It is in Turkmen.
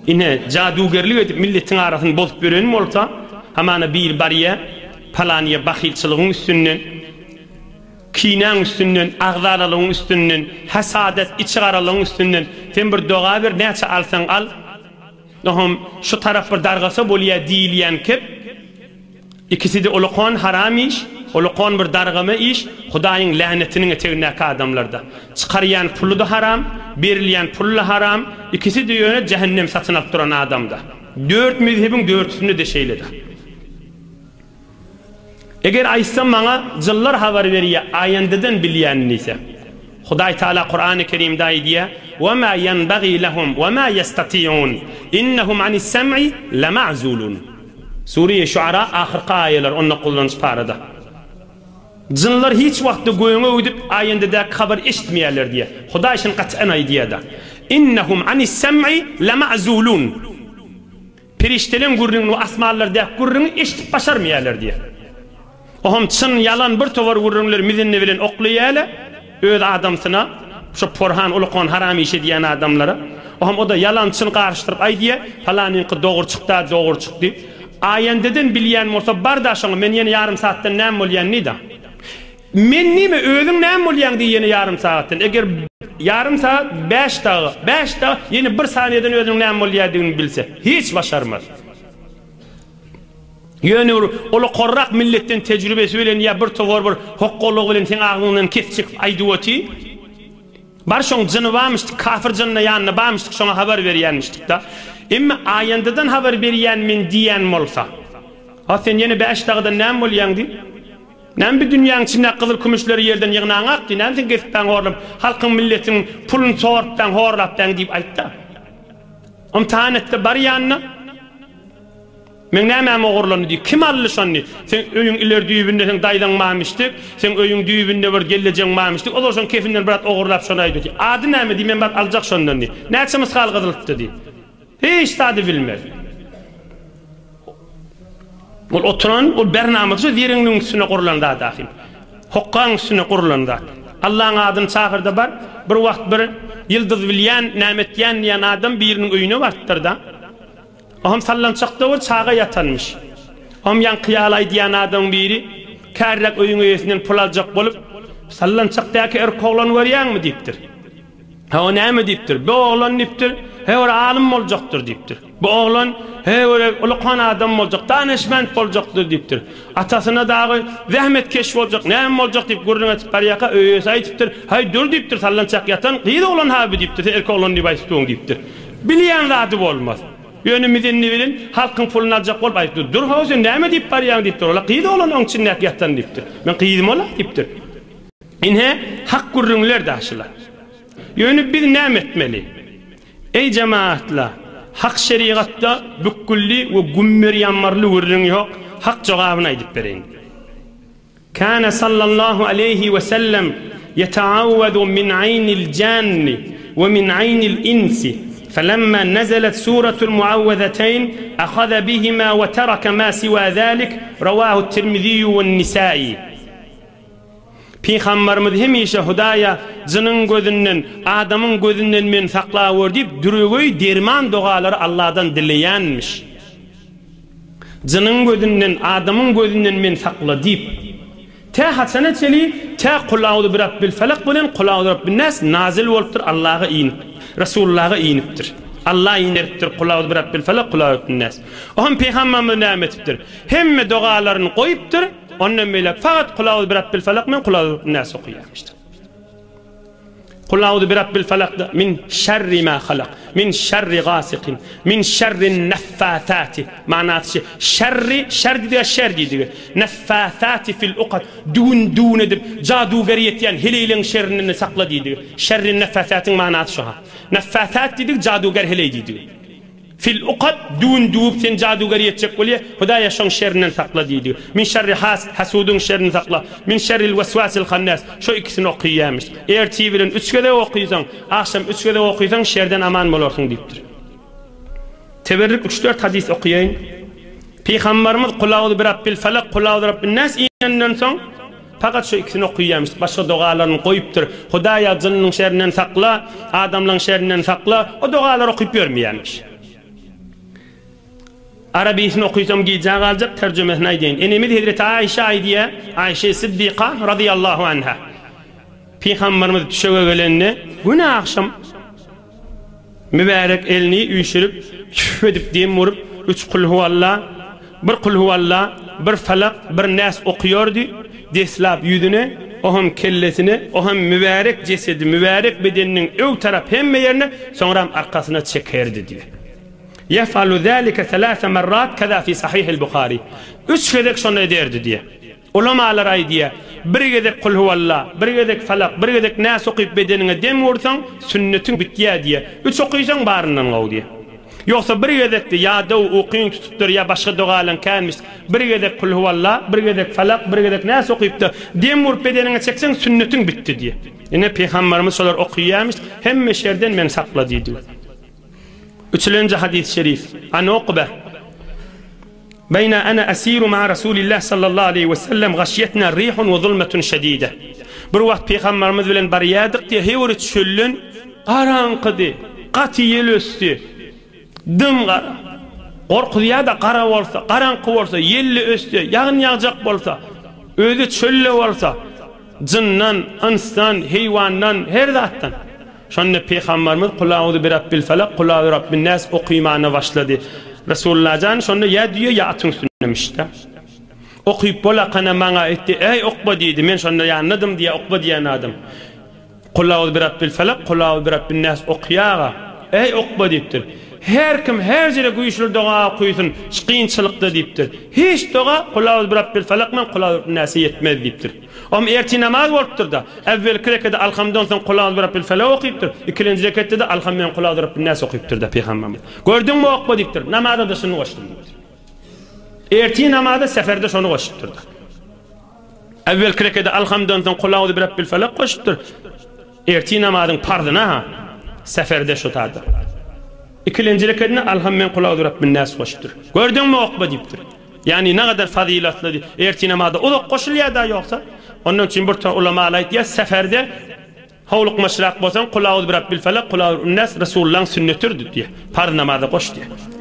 Ine, jadugerlik edip milletiň arasyny bozup ýören bolsa, hamana biri barýa, palanyýa bahylçylygyň üstünden, kinäň üstünden, agzalalygyň üstünden, hasadat, içigaralygyň üstünden, sen bir doga ber, näçe alsaň al, Oňam şu tarap bir dargasa bolýa diýilýän kep. Ikiside ulakan haram iş, ulakan bir dargama iş, Hudaýyň länetiniň etegindäki adamlarda. Çykarýan puly-da haram, berilýän pul-da haram, ikisi-de ýöne jähennem satyn alyp duran adamda. Dört mezhebiň dörtüsinde-de şeýle-de. Eger aýtsam maňa jynlar habar berýär aýandadan bilýän diýse. Hudaý Taala Kurany Kerimde aýdýar, Wa ma ýenbagî lehum we ma ýestati'un innehum anis-sem'i lema'zulun. Sure-i Şuara ahyrky aýalar on dokuzynjy parada. Jynlar hiç wagtda göňe öwdüp aýandadaky habary eşitmeýärler diýýär. Hudaý şuny gaty aýdýar-da. Innehum anis-sem'i lema'zulun. Perişdeleň gürrüňini we asmanlardaky gürrüňi eşidip başarmaýarlar diýýär. Ohm çyn, ýalan bir towar gürrüňleri mizinne bilen oklaýarlar öz adamsyna, şo porhan, ulukan haram iş edýän adamlara. Ohm o-da ýalan, çyn garyşdyryp aýdýar, palanyňky dogry çykda, dogry çykdy. Aýendeden bilýän bolsa bar-da şoňa, men ýene ýarym saatdan näme bolýan diý-da. Men nime, özüň näme bolýaň diý ýene ýarym sagatdan. Eger ýarym sagat bäş dagy, bäş dagy ýene bir saniýeden özüniň näme bolýadygyny bilse, hiç başarmaz. Ýöne bir ulukarrak milletden tejribesi bilen ýa bir towar bir hokgalygy bilen seň agzyňdan kes çekip aýdyp oty. Bar şoň jyny barmyşdyk, kafir jynyna ýanynda barmyşdyk, şoňa habar berýänmişdik-da. Emma aýandadan habar berýän men diýýän bolsa, A sen ýene bäş dagydan näme bolýaň diý. Näme bi dünýäň içindäki gyzyl-kümüşleri ýerden ýygnaňak diý, näme sen gezipbäň horlap, halkyň milletiň puluny sorupbäň horlapbäň diýip aýtda. Ymtahan etde bar ýanyna. Meň nämäm ogurlandy diý, kim aldy şony diý. Seň öýüň ileri düýbünde seň daýzaň barmyşdyk, seň öýüň düýbünde bir gellejeň barmyşdyk, ozal şoň kefinden biraz ogurlap şony aýdy diý. Ady näme diý, men baryp aljak şondan diý. Näçe mysgal gyzylypdy diý. Hiç zady bilmez. Ol oturan, ol bernamasy şu zereňligiň üstüne gurlan zat ahym. Hokgaň üstüne gurlan zat. Allaň adyny çagyrda bar, bir wagt bir ýyldyz bilýän, näme etýän diýen adam biriniň öýüne barypdyr-da. Ohm sallançakda bir çaga ýatanmyş. Ohm ýaňky ýaly aýdýan adamyň biri, kärräk öýüň eýesinden pul aljak bolup, Sallançakdaky erkek oglany görýäňmi diýipdir. He o näme diýipdir. Bu oglan diýipdir, he bir alym boljakdyr diýipdir. Bu oglan he bir ulukan adam boljak, danyşment boljakdyr diýipdir. Atasyna dagy zähmetkeş boljak, näme boljak diýip gürrüň etip barýarka, öý eýesi aýdypdyr, Haý dur diýipdir, sallançak ýatan gyz oglan ha bu diýipdir, sen erkek oglan diýip aýdyp durň diýipdir. Bilýän zady bolmaz. Ýöne mizenni bilen halkyň puluny aljak bolup aýdypdyr, Dur how sen näme diýip barýaň diýipdir. Ola gyz oglan oň içindäki ýatan diýipdir. Men gyzym ola diýipdir. Ine, hak gürrüňler daşylar. Ýöne biz näme etmeli? Eý jemagatlar, hak şerigatda bükgülli we gümmer-ýammarly gürrüň ýok, hak jogabyny aýdyp bereýin. Kana sallallahu aleýhi we sellem ýeteawwadu min aýnil janni we min aýnil insi, felemma nezelet suratul muawwezeteýn ahaza bihima we tereke ma siwa zalik, rawahu Tirmiziýu we Nisai. Pygambarymyz hemişe Hudaýa jynyň gözünden, adamyň gözünden meni saklawör diýip düregeý derman dogalary Alladan dileýänmiş. Jynyň gözünden, adamyň gözünden meni sakla diýip. Tä haçana çeli, tä Kul-auzu birabbil felak bilen Kul-auzu birabbin-nas nazyl bolupdyr, Allaha inip, Resulullaha inipdir. Alla inderipdir Kul-auzu birabbil felak, Kul-auzu birabbin-nas. Ohm pygambarymyz näme etipdir? Hemme dogalaryny goýupdyr. Ondan beýläk fakat Kul auzu birabbil falak men Kul auzu birabbin-nas okaýarmyşdyk. Kul auzu birabbil falakda min şerri ma halak, min şerri gasikin, min şerrin neffathati manasy şerri, şer diýdigi şer diýdigi. Neffathati fil ukat düwün düwün edip jaduger ýetýän heleýleň şerrinden sakla diýdigi. Şerrin neffathatyň manasy şu ha. Neffathat diýdigi jaduger heleý diýdigi. Fil ukat, düwün düwüp seni jadygär ýetjek bolýa, Hudaýa şoň şerinden sakla diýdi. Min şerri hasid, hasudyň şerini sakla. Min şerril weswasil hannas, şo ikisini okyýamyş. Ertir bilen üç gezek okysaň, agşam üç gezek okysaň şerden aman bolarsyň diýipdir. Teberrik üç-dört hadys okyýaýyn. Pygambarymyz Kul auzu birabbil falak, kul auzu birabbin nas inenden soň, Fakat şu ikisini okyýamyş, başga dogalaryny goýupdyr. Hudaýa jynynyň şerinden sakla, adamlaň şerinden sakla, o dogalary okyp ýörmeýämiş. Arabysyny okysam gijä galjak, terjimesini aýdaýyn. Enemiz hezreti Aişe aýdýar, Aişe Siddyka razyýallahu anha. Pygamberimiz düşege gelende, güni agşam mübärek elini üýşürip, tüf edip dem urup, üç kulhuwalla, bir kulhuwalla, bir falak, bir näs okaýardy, deslap ýüzüne, o hem kellesine, o hem mübärek jesedi, mübärek bedeniniň ög tarap hemme ýerine, soňram arkasyna çekerdi diýýär. Ýef'alu zälike selâse merrat keza fi sahihil Buhari. Üç gezek şony ederdi diýýär. Ulamalar aýdýar, bir gezek Kulhuwalla, bir gezek Falak, bir gezek Näs okyp bedeniňe dem ursaň, sünnetiň bitýär diýýär. Üç okysaň baryndan gowy diýýär. Ýogsa bir gezekde ýadaw, ukyň tutupdyr ýa başga dogalaň känmiş, bir gezek Kulhuwalla, bir gezek Falak, bir gezek Näs okypda dem urup bedeniňe çekseň sünnetiň bitdi diýýär. Ine Pygambarymyz şolar okyýarmyş, hemme şerden meni sakla diýdi. Üçülenji hadys şerif. An Ukbe. Beýna ana asiru ma'a Rasulillah sallallahu aleýhi we sellem gaşyetna rihun we zulmetun şedide. Bir wagt pygamberimiz bilen barýardyk diýe höwri çölden garaňkydy. Gaty ýel ösdi. Dym gara. Gorkuzýar-da gara bolsa, garaňky bolsa, ýelli ösdi, ýagyn ýagjak bolsa, özi çölde bolsa, jyndan, ynsdan, heýwandan, her zatdan. Şonda Pygamberimiz Kul auzu birabbil felak, kul auzu birabbin nas okymana başlady. Resulullah jan şonda ýa düýe ýa atyň üstündemişdi. Okyp bolakana maňa aýtdy, Eý Ukba diýdi, men şonda ýanyndadym diýýär Ukba diýen adam. Kul auzu birabbil felak, kul auzu birabbin nas okýaga. Eý Ukba diýipdir. Her kim her jere güýçli doga okysyn, şu kynçylykda diýipdir. Hiç doga Kul auzu birabbil felak bilen kul auzu birabbin nase ýetmez diýipdir. Om ertir namaz bolupdyr-da. Äwwelki rekede Alhamdan soň Kul auzu birabbil felak okypdyr. Ikilenji reketde-de Alham bilen Kul auzu birabbin nas okypdyr-da pygamberimiz. Gördüňmi okma diýipdir. Namaza-da şuny goşdum diýipdir. Ertir namaza seferde şony goşupdyr-da. Äwwelki rekede Alhamdan soň Kul auzu birabbil felak goşupdyr. Ertir namazyň parzyna-ha seferde şu tada. Ikilenji rekedine Alham bilen Kul auzu birabbin nas goşupdyr. Gördüňmi okma diýipdir. Ýagny nagadar fazylatly ertir namaza uzak goşulýar-da ýogsa. Ondan üçin bir tor ulamalar aýtýar, seferde howlukmaçrak bolsaň, Kul auzu birabbil felak, kul auzu birabbin nas Resulullahyň sünnetidir diýýär. Parz namaza goş diýýär.